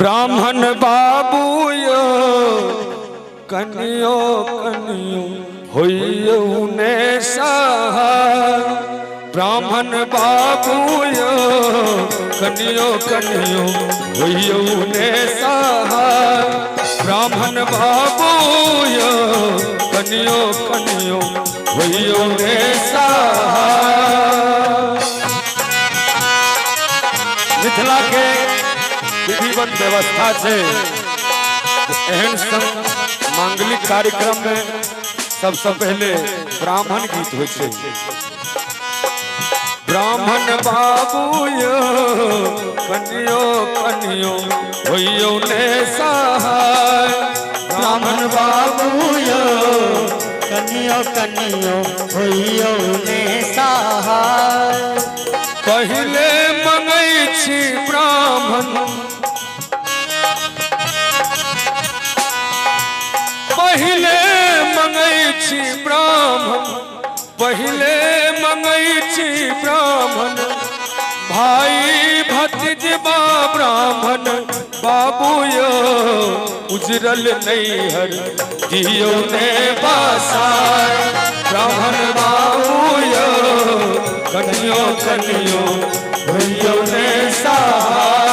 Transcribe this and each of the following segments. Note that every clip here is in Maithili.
ब्राह्मण बाबू यो कनियो कनियो होइयो ने सहाय। ब्राह्मण बाबू यो कनियो कनियो होइयो ने सहाय। ब्राह्मण बाबू यो कनियो कनियो होइयो ने सहाय। मिथिला के विधिवत व्यवस्था है एहन मांगलिक कार्यक्रम में सबसे पहले ब्राह्मण गीत हो। ब्राह्मण बाबू यो कनियो कनियो होइयो ने सहाय। ब्राह्मण बाबू यो कनियो कनियो होइयो ने सहाय। पहले मंगै छी ब्राह्मण, पहले मंगै छी ब्राह्मण, पहले मंगै छी ब्राह्मण भाई भतीजबा ब्राह्मण बाबू यो उजरल नैहर दियो ने बसाय। ब्राह्मण बाबू यो कनियो कनियो होइयो ने सहाय।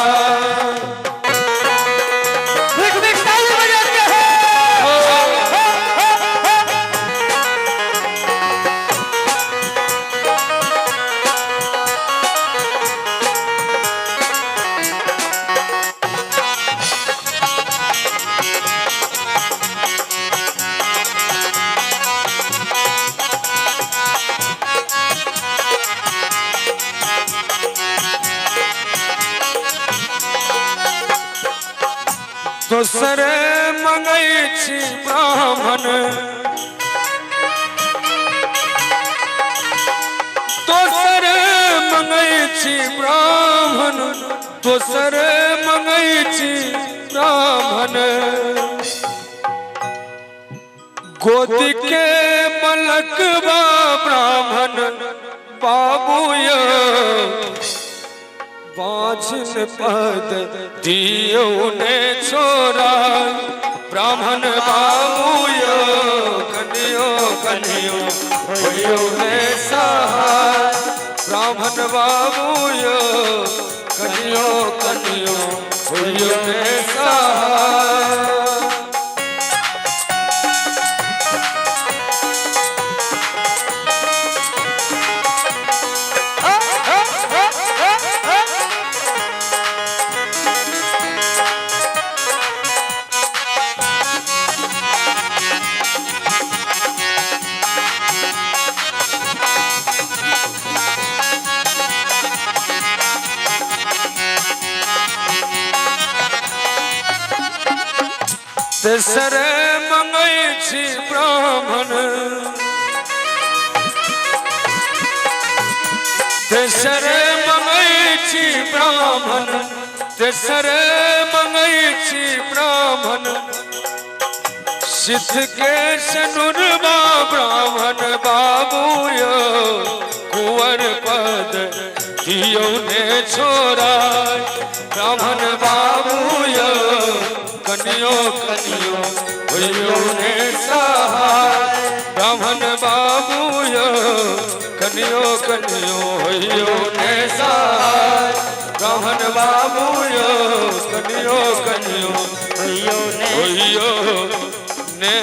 दोसरे मंगै छी ब्राह्मण, दोसरे मंगै छी ब्राह्मण, दोसरे मंगै छी ब्राह्मण गोदी के मलकबा ब्राह्मण बाबू यो बाझन पद दियो ने छोरा। ब्राह्मण बाबू यो कनियो कनियो होइयो ने सहाय। ब्राह्मण बाबू यो कनियो कनियो होइयो ने सहाय। तेसरे मंगै छी ब्राह्मण, तेसरे मंगै छी ब्राह्मण, तेसरे मंगै छी ब्राह्मण सिद्ध के सनुरबा ब्राह्मण बाबू यो कुंवर पद दियो ने छोरा। ब्राह्मण बाबू यो कनियो कनियो होइयो ने सहाय। ब्राह्मण बाबू यो कनियो कनियो होइयो ने सहाय। ब्राह्मण बाबू यो कनियो कनियो होइयो ने